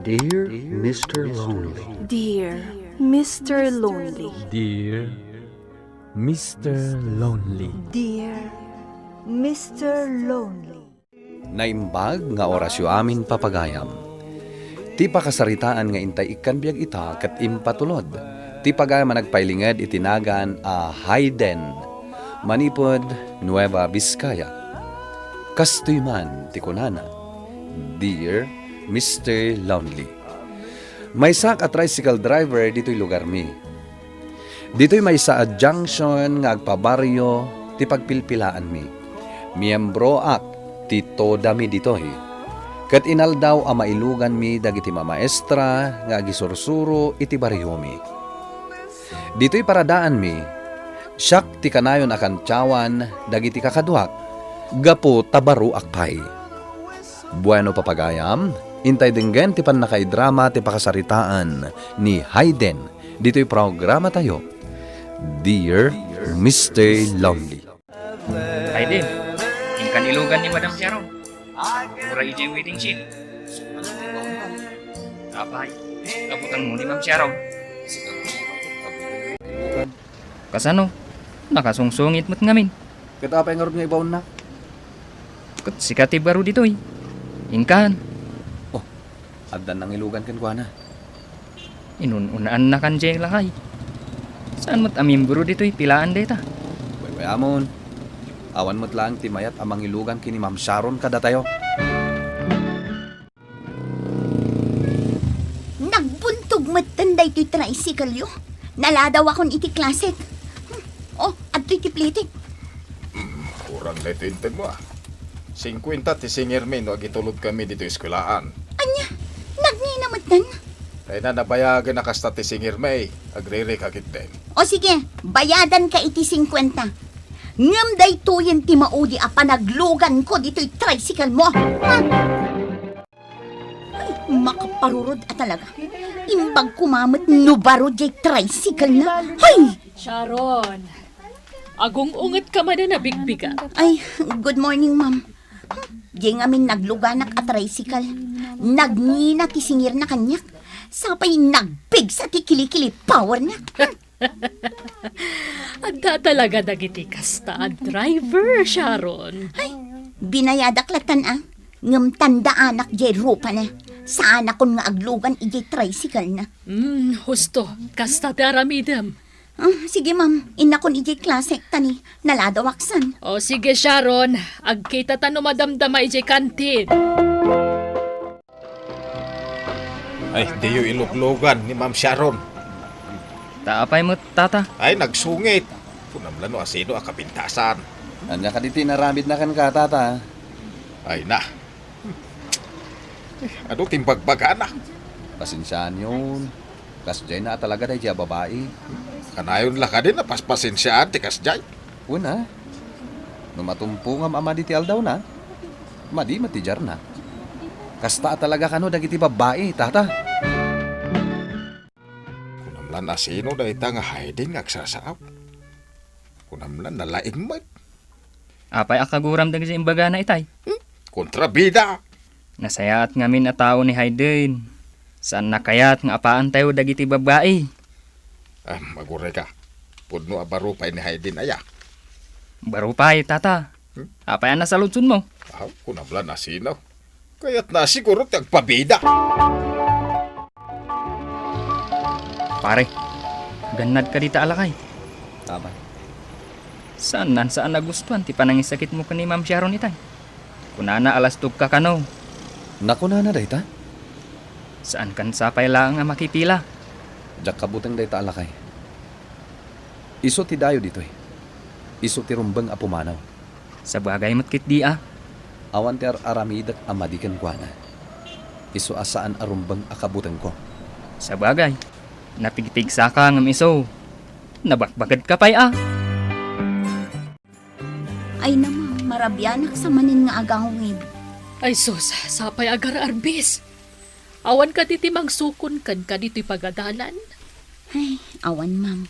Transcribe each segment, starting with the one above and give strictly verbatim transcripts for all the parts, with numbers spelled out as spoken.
Dear Mister Lonely. Dear Mister Lonely. Dear Mister Lonely. Dear Mister Lonely. Naimbag nga orasyo amin, papagayam. Ti pakasaritaan nga intay ikkan biag ita ket impatulod ti pagayam a nagpailinged iti nagan a Hayden, manipud Nueva Vizcaya. Kastoy man ti kunana, "Dear Mister Lonely, maysaak a tricycle driver ditoy lugarmi. Ditoy maysa a junction nga agpabarrio ti pagpilpilaanmi. Miembroak ti todami ditoy, ket inaldaw a mailuganmi dagiti mamaestra nga agisursuro iti barriomi. Ditoy paradaanmi, siak ti kanayon a kantiawan dagiti kakaduak gapu ta baroak pay." Bueno, papagayam, intay denggen ti pannakaidrama ti pakasaritaan ni Hayden ditoy programatayo, Dear Mister Lonely. Hayden, inkan ilugan ni Madam Sharon. Uray idiay waiting shed. Apay, kabutengmo ni Ma'am Sharon. Kasano? Nakasungsungit met ngamin. Ket apay ngarud nga ibaonna? Ket sika ti baro ditoy. Inkan. Oh, addan nangilugan kenkuana. Inun-unaannakan diay lakay. Saan met a miembro ditoy pilaan dayta? Way-wayamon. Awan met laeng ti mayat a mangilugan ken ni Ma'am Sharon kadatayo. Nagbuntog metten daytoy tricycle-yo. Naladawakon iti class-ek. Hmm. Oh, adtoy ti pletek. Hmm, kurang daytoy intedmo, a. Singkuenta ti singirmi no agitulodkami ditoy eskuelaan. Ania? Nagngina metten? Ay na, nabayagen a kasta ti singirmi. Agririka ketdin. O sige, bayadanka iti singkuenta. Ngem daytoyen ti maudi a panagluganko ditoy tricycle-mo. Ha? Ay, makaparurod a talaga. Imbag koma met no baro diay tricycle-na. Hay! Sharon, agung-ungetka manen a bigbigat. Ay, good morning, ma'am. Diay ngamin nagluganak a tricycle. Nagngina ti singirna kaniak. Sapay nagpigsa ti kilikili power-na. Adda talaga dagiti kasta a driver, Sharon. Ay, binayadak lattan a. Ngem tandaanak diay rupana. Saanakon nga aglugan idiay tricycle-na. Hmm, husto. Kasta ti aramidem. Ah, sige, ma'am. Innakon idiay class-ek ta ni naladawaksan. O, sige, Sharon. Agkitata no madamdama idiay kantin. Ay, diyo iluglugan ni Ma'am Sharon. Ta apay met, tata? Ay, nagsungit. Kunam la no asino a kapintasan. Ania kadi ti inaramidna kenka, tata? Ay na. Eh, adu ti imbagbagana? Pasensiaanyon. Kasdiayna a talaga daydiay a babai. Kanayon la kadi a paspasensiaan ti kasdiay? Wen a. No matumpongam a madi ti aldawna, madi met ti diarna. Kasta a talaga kano dagiti babbai, tata. Kunam la no asino dayta nga Hayden nga agsasao. Kunam la no nalaing met. Apay a kaguram dagiti imbagana itay? Hmm? Kontrabida! Nasayaat ngamin a tao ni Hayden. Saan a kayat nga apaantayo dagiti babbai. Ah, agurayka. Pudno a baro pay ni Hayden aya. Baro pay, tata. Hmm? Apay a nasaludsodmo? Ah, kunam la no asino. Kayatna siguro ti agpabida. Pare, gannad kadi ta a lakay? Apay? Saan, saan a gustuan ti panangisakitmo ken ni Ma'am Sharon itay. Kunana a lastogka kano. Nakunana dayta? Saankan sapay laeng a makipila. Diak kabuteng dayta a lakay. Isu ti dayo ditoy. Isu ti rumbeng a pumanaw. Sabagay met ketdi a. Awan ti ar-aramidek a madi kenkuana. Isu a saan a rumbeng a kabutengko. Sabagay, napigpigsaka ngem isu, nabakbakadka pay a. Ay na, ma'am, marabianak sa manen nga agawid. Ay sus, sapay agar-arbis. Awan kadi ti mangsukon kenka ditoy pagadalan? Ay, awan, ma'am.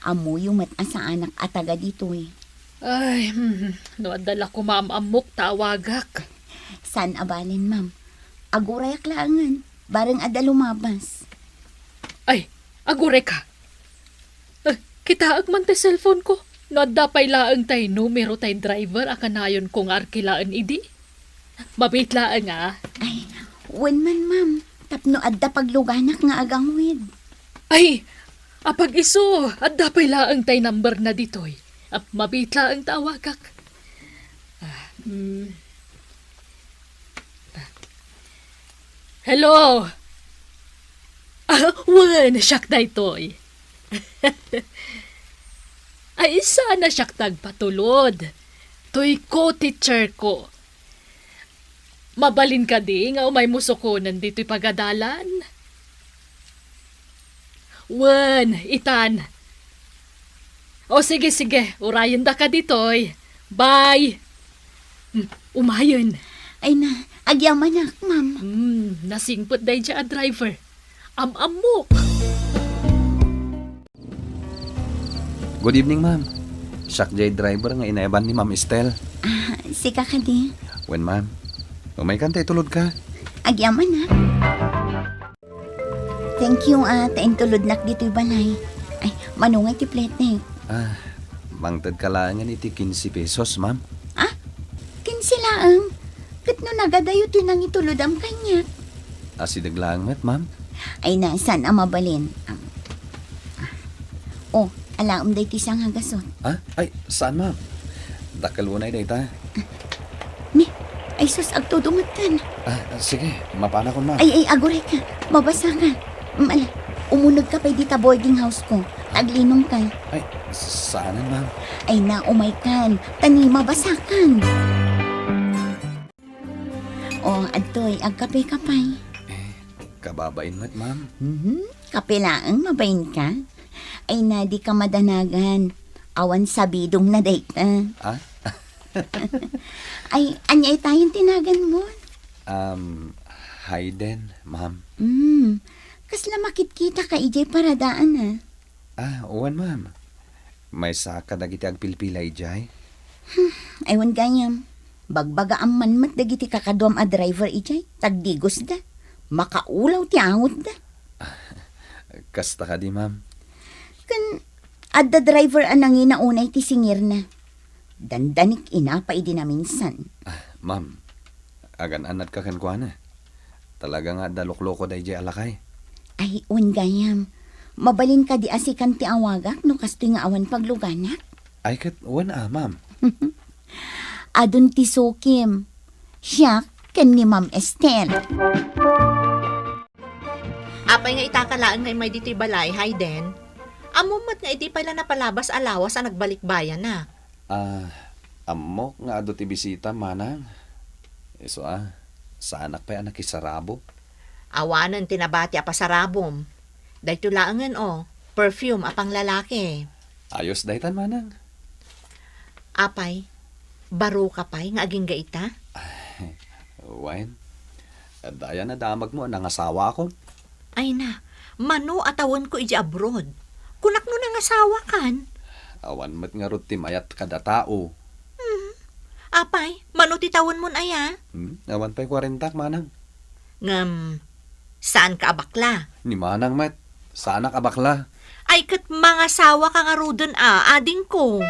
Ammoyo met a saanak a taga ditoy. Ay, hmm, no adda la koma am-ammok ta awagak. Saan a balen, ma'am. Agurayak laengen. Bareng adda lumabas. Ay, agurayka. Eh, kitaek man ti cellphone ko. No adda pay laeng tay numero tay driver a kanayonko nga arkilaen idi. Mabiit laeng, a. Ay, wen man, ma'am. Tapno adda pagluganak nga agangwid. Ay, apag-isu, adda pay laeng tay number na ditoy. Ah, mabiit laeng ta awagak. Ah, mm. Hello? Ah, wen, siak daytoy. Ay, saan a siak ta agpatulod. Toy co-teacher ko. Mabalin kadi nga umaymo sukonen ditoy pagadalan? Wen, itan. O, sige, sige. Urayendaka ditoy. Bye. Hmm, umayen. Ay na, agyamanak, ma'am. Hmm, nasingpet daydiay a driver. Am-ammok. Good evening, ma'am. Siak jay driver nga inayaban ni Ma'am Estel. Ah, sika kadi? Wen, ma'am. Umaykan ta itulodka. Agyamanak. Thank you, ah, ta intulodnak ditoy balay. Ay, mano ngay ti plete? Ah, mangtedka laengen iti kinse pesos, ma'am. Ah? Kinse laeng? Ket no nagadayo ti nangitulodam kaniak? Asideg laeng met, ma'am. Ay na, saan a mabalin? Am, ah. Oh, alaem daytoy sanga gasut. Ah? Ay, saan, ma'am? Dakkel unay dayta. Ni, ay sus, agtudong metten. Ah, sige, mapanakon, ma'am. Ay, ay, agurayka. Mabasaka. Mm, ala, umunegka pay dita boarding house ko. Aglinongka. Ay, saanen, ma'am. Ay na, umaykan. Ta ni mabasakan. O, adtoy, agkapeka pay. Eh, kababain met, ma'am. Mhm. Kape laeng, mabainka. Ay na, dika madanagan. Awan sabidongna dayta. Ah? Ay, ania itayen ti naganmo? Um, Hayden, ma'am. Hmm, kasla makitkitaka idiay paradaan, a? Ah, wen, ma'am. Maysa kadagiti agpilpila idiay. Hmm, ay, wen gayam. Bagbagaam man met dagiti kakaduam a driver idiay, ta agdigosda. Makaulaw ti angotda. Kasta kadi, ma'am? Ken adda driver a nangina unay ti singirna. Dandanik inapa idi naminsan. Ah, ma'am, agan-annadka kenkuana. Talaga nga adda lukloko daydiay a lakay. Ay, wen gayam. Mabalin kadi a sikan ti awagak no kastoy nga awan pagluganak? Ay, ket wen a, ma'am. Adun ti sukim. Siak ken ni Ma'am Estel. Apay nga itaka laeng nga immay ditoy balay, Hayden? Ammom met nga idi pay la napalabas a lawas a nagbalikbayanak. Ah, ammok nga adu ti bisita, manang. Isu a, saanak pay a nakisarabo. Awanen ti nabati a pasarabom. Daytoy laengen, o, perfume a panglalaki. Ayos daytan, manang. Apay, baroka pay nga agingga ita? Wen, adda aya nadamagmo a nangasawaakon? Ay na, mano a tawenko idiay abroad? Kunak no nangasawakan? Awan met ngarud ti mayat kada tao. Hmm. Apay, mano ti tawenmon aya? Hmm, awan pay kuarentak, manang. Ngem, saanka a bakla? Ni manang met, saanak a bakla. Ay, ket mangasawaka ngaruden a, adingko.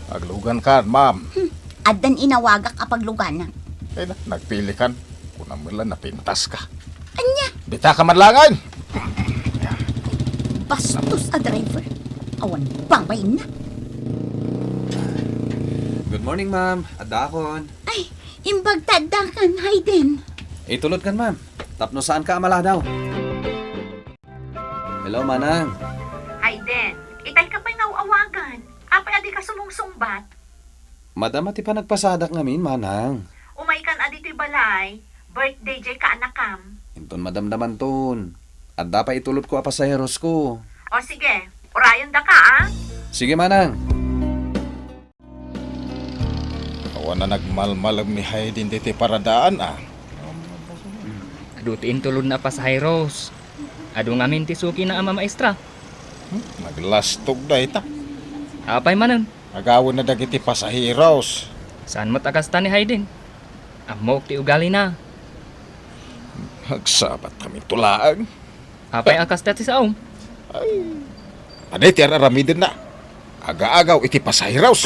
Aglugankan, ma'am. Hmm, addan inawagak a pagluganak. Ay na, nagpilikan. Kunam met la napintaska. Ania? Bitaka man laengen. Bastos a driver. Awan babainna. Good morning, ma'am. Addaakon. Ay, imbag ta addakan, Hayden. Itulodkan, ma'am. Tapno saanka a maladaw. Hello, manang. Hayden, itay ka pay nga aw-awagan. Apay a dika sumungsungbat? Madama ti panagpasadak ngamin, manang. Umaykan a ditoy balay, birthday jay kaanakam. Inton madamdamanton, adda pay itulodko a pasaherosko. O sige, urayendaka, a? Sige, manang. Awan a nagmalmalem ni Hayden ditoy paradaan, a. Adu ti intulodna a pasaheros. Adu ngamin ti sukina a mamaestra. Hmm, naglastog dayta. Apay manen? Agawenna dagiti pasaheros. Saan met a kasta ni Hayden? Ammok ti ugalina. Agsabat kami tulaang. Apay a kasta ti saom? Ay, ania ti ar-aramidenna? Agaagaw iti pasaheros.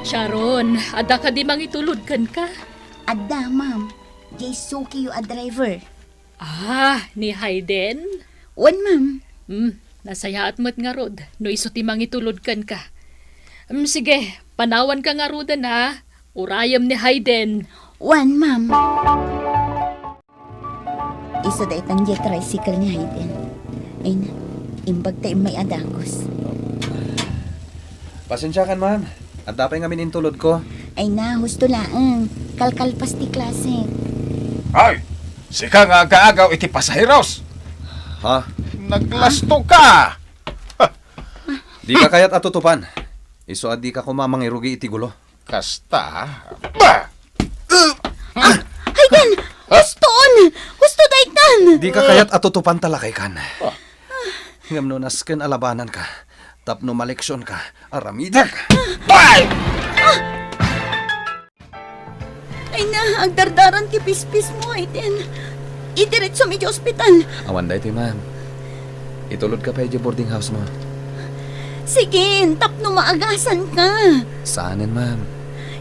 Sharon, adda kadi mangitulod kenka? Adda, ma'am. Jay sukiyo a driver. Ah, ni Hayden? Wen, ma'am. Hmm, nasayaat met ngarud no isu ti mangitulod kenka. Hmm, sige, panawanka ngaruden, ha? Urayem ni Hayden. Wen, ma'am. Isu daytan diay tricycle ni Hayden. Ay na, imbag ta immay a dagus. Pasensiakan, ma'am. Adda pay ngamin intulodko. Ay na, husto laeng. Kalkalpas ti klase. Ay! Sika nga agaagaw iti pasaheros! Ha? Naglasto ka! Dika kayat a tutupan. Isu a dika koma mangirugi iti gulo. Kasta? Bah! Ah, Hayden! Hustoon! Husto daytan! Dika kayat a tutupan ta lakaykan. Ah. Ngem no nasken a labananka, tapno maleksionka, aramidek. Bay! Ay na, agdardaran ti pispismo, Hayden. Idiretsom iti ospital. Awan daytoy, ma'am. Itulodka pay idiay boarding house mo. Sige, tapno maagasanka. Saanen, ma'am.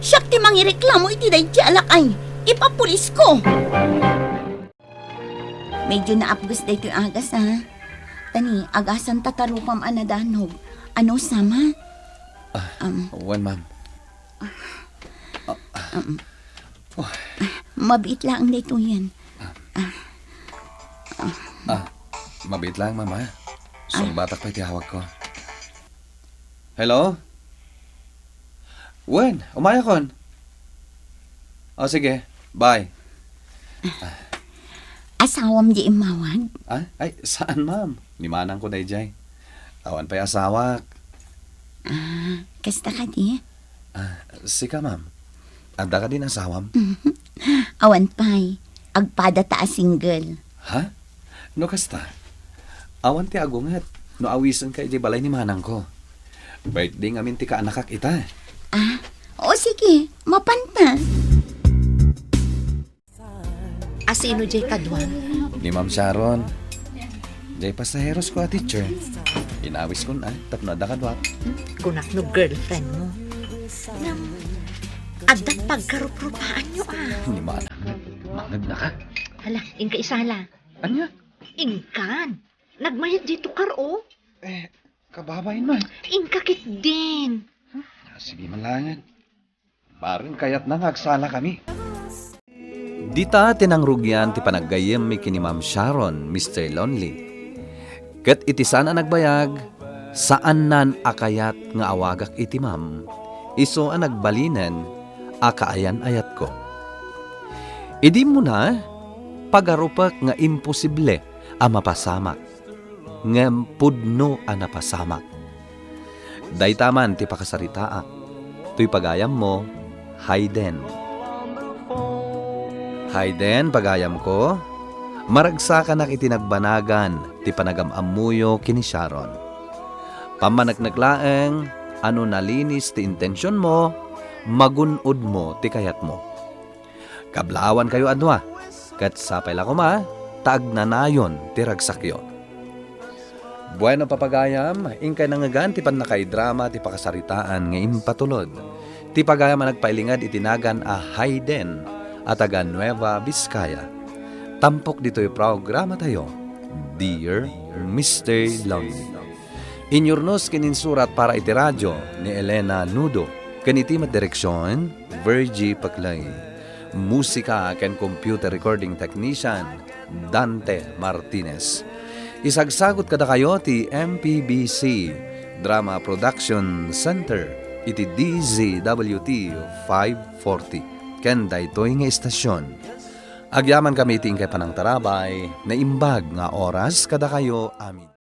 Siak ti mangireklamo iti daydi a lakay. Ipapulisko. Medyo naapges daytoy agas, ha? Tani, agasanta ta rupam a nadanog. Ano, sama? Ah, Um. Wen, ma'am. Ah, um. Oh. Mabiit laeng daytoyen. Ah. Ah, mabiit laeng, ma'am, ha? Sungbatak pay ti awagko. Hello? Wen, umayakon. O, sige. Bye. Asawam di immawag? Ah, ay, saan, ma'am? Ni manangko daydiay. Awan pay asawak. Ah, kasta kadi? Ah, sika, ma'am. Adda kadin asawam? Awan pay. Agpadata a single. Ha? No kasta, awan ti agunget no awisenka idiay balay ni manangko. Birthday ngamin ti kaanakak ita. Ah, o sige, mapanta. Asino diay kaduam? Ni Ma'am Sharon. Diay pasaherosko a teacher. Inawiskon, ah, tapno adda kaduak. Kunak no girlfriend mo. Ngem, adda pagkaruprupaanyo, ah. Ni manang, mangegna ka? Hala, inka isala. Ania? Inkan. Nagmayat diay tukar, oh. Eh, kababain man. Inka ketdin. Ah, sige man laengen. Bareng kayatna nga agsalakami. Dita ti nangrugian ti panaggayyemmi ken ni Ma'am Sharon, Mister Lonely. Ket iti saan a nagbayag, saannan a kayat nga awagak iti ma'am, isu a nagbalinen a kaayan-ayatko. Idi immuna, pagarupek nga imposible a mapasamak, ngem pudno a napasamak. Dayta man ti pakasaritaak. Toy pagayammo, Hayden. Hayden, pagayamko, maragsakanak iti nagbanagan ti panagam-ammoyo ken ni Sharon. Pammaneknek laeng a no nalinis ti intensionmo, magun-odmo ti kayatmo. Kablaawankayo a dua, ket sapay la koma ta agnanayon ti ragsakyo. Bueno, papagayam, inkay nangngegan ti pannakaidrama ti pakasaritaan nga impatulod ti pagayam a nagpailinged iti nagan a Hayden a taga Nueva Vizcaya. Tampok ditoy programatayo, Dear Mister Lonely. Inyurnos ken insurat para iti radio ni Elena Nudo, ken iti met direksion, Virgie Paclay. Musika ken computer recording technician, Dante Martinez. Isagsagut kadakayo ti M P B C Drama Production Center iti D Z W T five forty ken daytoy nga estasion. Agyamankami iti inkay panangtarabay, naimbag nga oras kadakayo amin.